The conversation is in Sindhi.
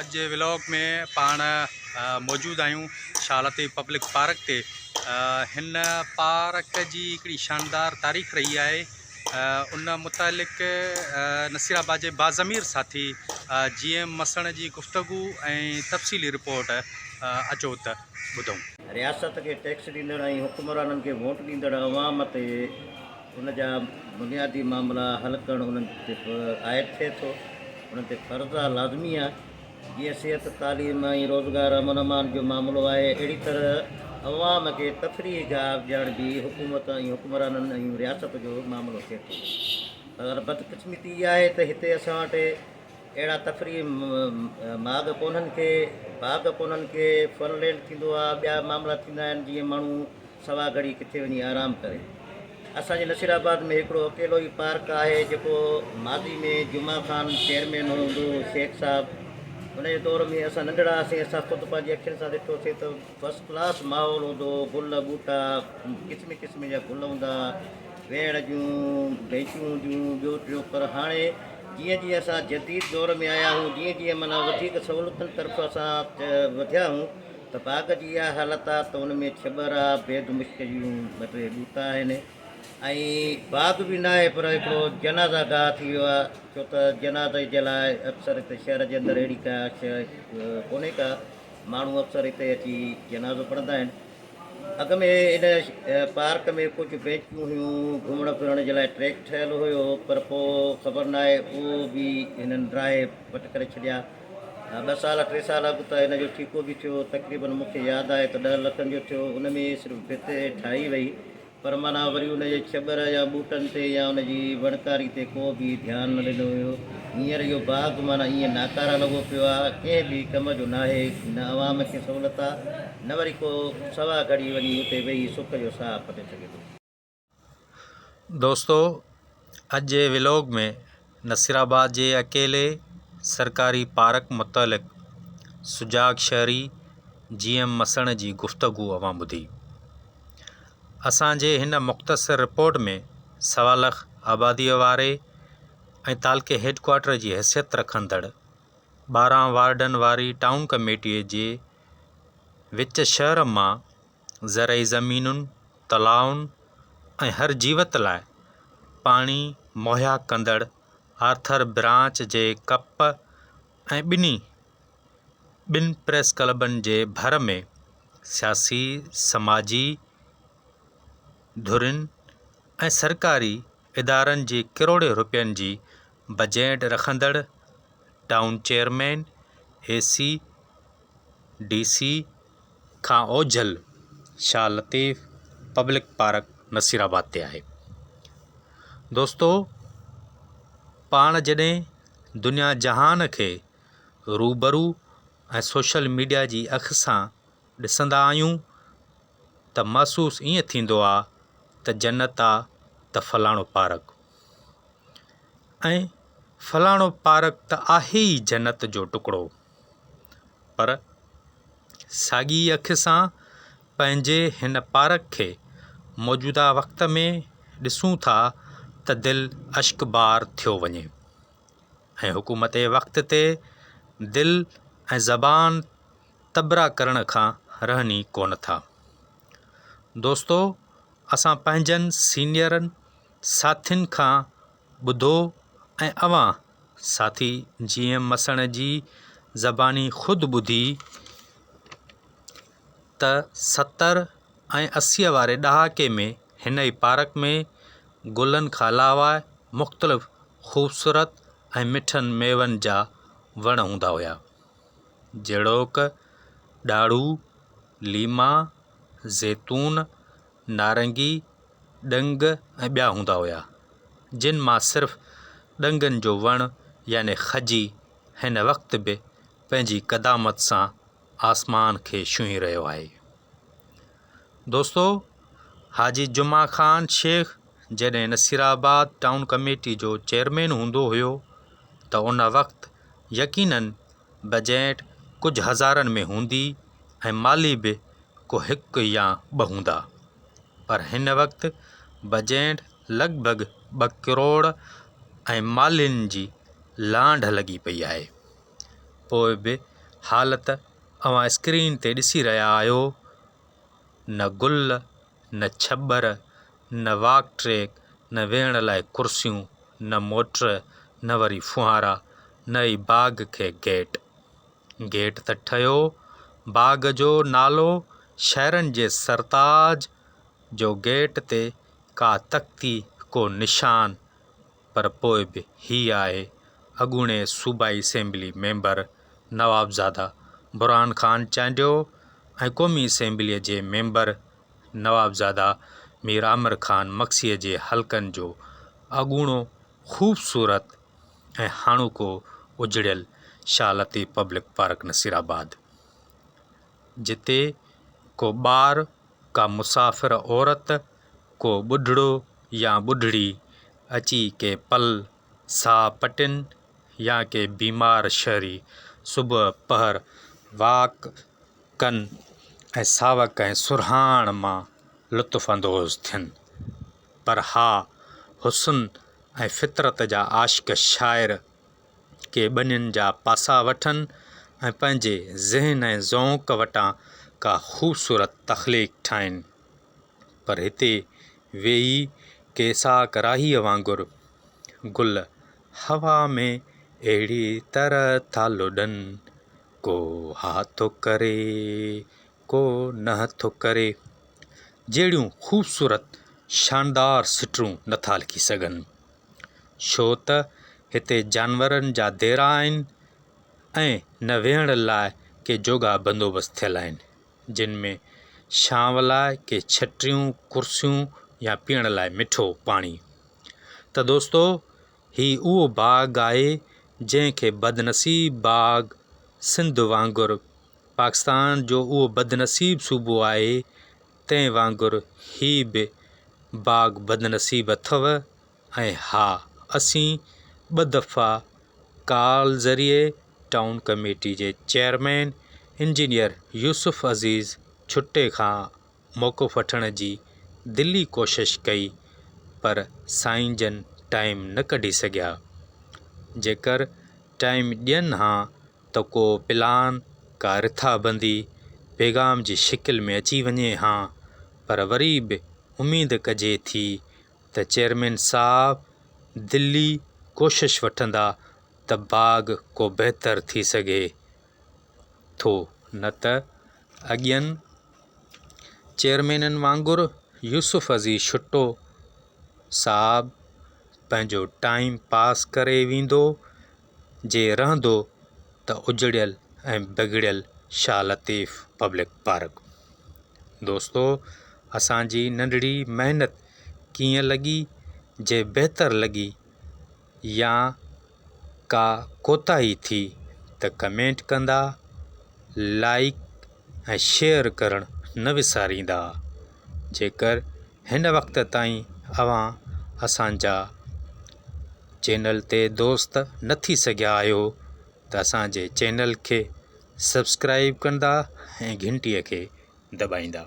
اڄ جي ولاگ ۾ پاڻ موجود آهيون شاهه لطيف پبلڪ پارڪ تي. هن پارڪ جي هڪڙي شاندار تاريخ رهي آهي. ان متعلق نصير آباد جي باضمير ساٿي جي ايم مسڻ جي گفتگو ۽ تفصيلي رپورٽ اچو ته ٻڌون. رياست کي ٽيڪس ڏيندڙ ۽ حڪمرانن کي ووٽ ڏيندڙ عوام تي ان جا بنيادي معاملا حل ڪرڻ انهن تي عائد ٿئي ٿو، انهن تي فرض آ، لازمي آ. جيئن صحت، تعليم ۽ روزگار، امن امان جو معاملو آهي، اهڙي طرح عوام کي تفريح گاهه ڏيڻ به حڪومت ۽ حڪمرانن ۽ رياست جو معاملو ٿئي ٿو. پر بدقسمتي اها آهي ته هتي اسان وٽ اهڙا تفريح ماڳ ڪونهن ڪي، باغ ڪونهن ڪي، فن لينڊ ٿيندو آ، ٻيا معاملا ٿيندا آهن جيئن ماڻهو سوا گهڙي ڪٿي وڃي آرام ڪري. اسان جي نصير آباد ۾ هڪڙو اڪيلو ئي پارڪ آهي جيڪو ماضي ۾ جمعه خان چيئرمين هوندو هو شيخ صاحب ان جي دور ۾ اسان ننڍڙا هئاسين اسان خود پنهنجي اکين سان ڏٺوسين ته فرسٽ ڪلاس ماحول هوندو هو گل ٻوٽا قسم قسم جا گل هوندا هئا ويهڻ جون بينچون هونديون هيون ٻيو ٽيو پر هاڻي جيئن جيئن اسان جديد دور ۾ آيا آهيون جيئن جيئن معنيٰ وڌيڪ سهولتن طرف اسان وڌيا آهيون ته باغ جي اها حالت آ ته ان ۾ ڇٻر آ، بيد مشڪ جون ٻه ٽي ٻوٽا آهن ۽ باغ به ناهي پر هڪڙو جنازه گاهه ٿي ويو آ ڇو ته جنازي جي لاء اڪثر هتي شهر جي اندر اهڙي ڪا شيء ڪونهي ڪا ماڻهو اڪثر هتي اچي جنازو پڙهندا آهن. اڳ ۾ ان پارڪ ۾ ڪجهه بينچون هيون، گهمڻ ڦرڻ جي لاء ٽريڪ ٺهيل هيو پر پوء خبر ناهي اهو به هنن ڊاهي پٽ ڪري ڇڏيا. ٻه سال ٽي سال اڳ ته ان جو ٺيڪو به ٿيو، تقريبن مون کي ياد آهي ته ڏهه لکن جو ٿيو، ان ۾ صرف ڀت ٺاهي وئي پر معنيٰ وري ان جي ڇٻر يا ٻوٽن تي يا ان جي وڻڪاري تي ڪو به ڌيان نه ڏنو ويو. هينئر اهو باغ معنيٰ ائين ناڪاره لڳو پيو آهي، ڪنهن به ڪم جو ناهي، نه عوام کي سهولت آهي نه وري ڪو سوا گهڙي وڃي اتي ويهي سک جو ساهه پٽي سگهي ٿو. دوستو اڄ جي ولاگ ۾ نصيرآباد جي اڪيلي سرڪاري پارڪ متعلق سجاڳ شهري جي ايم مسڻ جي گفتگو اوهان ٻڌي. اسان جي هن مختصر رپورٽ ۾ سوا لک آبادي واري ۽ تعلقي هيڊ ڪوارٽر جي حيثيت رکندڙ 12 وارڊن واري ٽائون ڪميٽي جي وچ شهر مان زرعي زمينن، تلائن ۽ هر جيوت لاء پاڻي مهيا ڪندڙ آرٿر برانچ جي ڪپ ۽ ٻنهي ٻن پريس ڪلبن جي ڀر ۾ سياسي، سماجي ڌرين ۽ سرڪاري ادارن جي ڪروڙين روپين جي بجيٽ رکندڙ town chairman, A C, D C کان اوجهل شاهه لطيف پبلڪ پارڪ نصيرآباد تي آهي. دوستو پاڻ جڏهن دنيا جهان کي روبرو ۽ سوشل ميڊيا جي اک سان ڏسندا آهيون ته محسوس ائين ٿيندو آ ته جنت آ ته فلاڻو پارڪ ۽ فلاڻو پارڪ ته آهي ئي جنت جو ٽڪڙو. پر ساڳي ئي اک سان پنهنجي هن پارڪ کي موجوده وقت ۾ ڏسون ٿا ته دل اشڪبار ٿيو وڃي ۽ حڪومت وقت تي دل ۽ زبان تبرا ڪرڻ کان رهن ئي ڪونه ٿا. دوستو اسان پنهنجن سينيئرن ساٿين کان ٻڌو ۽ اوهان ساٿي جي ايم مسڻ جي زباني خود ٻڌي ته 70 ۽ 80 واري ڏهاڪي ۾ هن ئي پارڪ ۾ گلن کان علاوه مختلف خوبصورت ۽ مٺن ميون جا وڻ هوندا هيا جهڙوڪ ڏاڙهو، ليما، زيتون، نارنگي، ڏنگ ۽ ٻيا هوندا هيا، جن مان صرف ڏنگن جو وڻ يعني کجي هن وقت به پنهنجي قدامت سان آسمان کي ڇهي رهيو آهي. دوستو حاجي جمعه خان شيخ جڏهن نصيرآباد ٽائون ڪميٽي جو چيئرمين هوندو هيو ته ان وقت يقينن بجيٽ ڪجهه هزارن ۾ هوندي ۽ مالي به ڪو هڪ يا ٻه هوندا پر هن وقت بجيٽ لڳ ڀڳ ٻه ڪروڙ ۽ مالين جي لانڍ لڳي پئي آهي. پوء به حالت اوهان اسڪرين تي ڏسي رهيا آهيو نه گل نه ڇٻر نه واڪ ٽريڪ نه ويهڻ لاء ڪرسيون نه موٽر نه وري ڦوهارا نه ئي باغ کي گيٽ. گيٽ ته ٺهيو باغ جو نالو شهرن جي سرتاج جو گيٽ تي ڪا تختي ڪو نشان پر پوء به هي آهي اڳوڻي صوبائي اسيمبلي ميمبر نوابزاده برهان خان چانڊيو ۽ قومي اسيمبليء جي ميمبر نوابزاده مير عامر خان مگسيء جي حلقن جو اڳوڻو خوبصورت ۽ هاڻوڪو اجڙيل شاهه لطيف پبلڪ پارڪ نصيرآباد جتي ڪو ٻار ڪا مسافر عورت ڪو ٻڍڙو يا ٻڍڙي اچي ڪي پل ساهه پٽين يا ڪي بيمار شهري صبح پهر واڪ ڪن ۽ ساوڪ ۽ سرهاڻ مان لطف اندوز ٿين. پر ها حسن ۽ فطرت جا عاشق شاعر ڪي ٻنين جا پاسا وٺن ۽ پنهنجي ذهن ۽ ذوق وٽان ڪا خوبصورت تخليق ٺاهين. پر هتي ويهي ڪي اسحاق راهيء وانگر گل هوا ۾ اهڙي طرح ٿا لڏن، ڪو ها ٿو ڪري، ڪو نه ٿو ڪري جهڙيون خوبصورت شاندار سٽون نٿا لکي سگهن. ڇو ته هتي جانورن جا ديرا آهن ۽ نه ويهڻ لاء ڪي جوڳا بندوبست ٿيل آهن. جن ۾ ڇانو لاء ڪي ڇٽريون، ڪرسيون يا پيئڻ لاء مٺو پاڻي. ته دوستو هي اهو باغ آهي جنهن کي بدنصيب باغ سنڌ وانگر پاڪستان جو اهو بدنصيب صوبو آهي تنهن وانگر هي به باغ بدنصيب اٿو ۽ ها اسين ٻه دفعا ڪال ذريعي ٽائون ڪميٽي جي چيئرمين انجنيئر يوسف عزيز ڇٽي کان موقف وٺڻ جي دلي ڪوشش ڪئي پر سائين جن ٽائيم نه ڪڍي سگهيا جيڪر ٽائيم ڏين ها ته ڪو پلان ڪا رٿابندي پيغام جي شڪل ۾ اچي وڃي ها پر وري به اميد ڪجي ٿي ته چيئرمين صاحب دلي ڪوشش وٺندا ته باغ ڪو بهتر ٿي سگهي ٿو نه ته اڳين چيئرمينن وانگر يوسف عزيز ڇٽو صاحب پنهنجو ٽائيم پاس ڪري ويندو جي رهندو ته اجڙيل ۽ بگڙيل شاهه لطيف پبلڪ پارڪ. دوستو اسان جي ننڍڙي محنت ڪيئن لڳي جي بهتر لڳي يا ڪا ڪوتاهي ٿي ته ڪمينٽ ڪندا لائيڪ ۽ شيئر ڪرڻ نه وساريندا جيڪر هن وقت تائين اوهان اسان جا چينل تي دوست نه ٿي سگهيا آهيو ته اسان جي چينل کي سبسڪرائيب ڪندا ۽ گهنٽي کي دٻائيندا.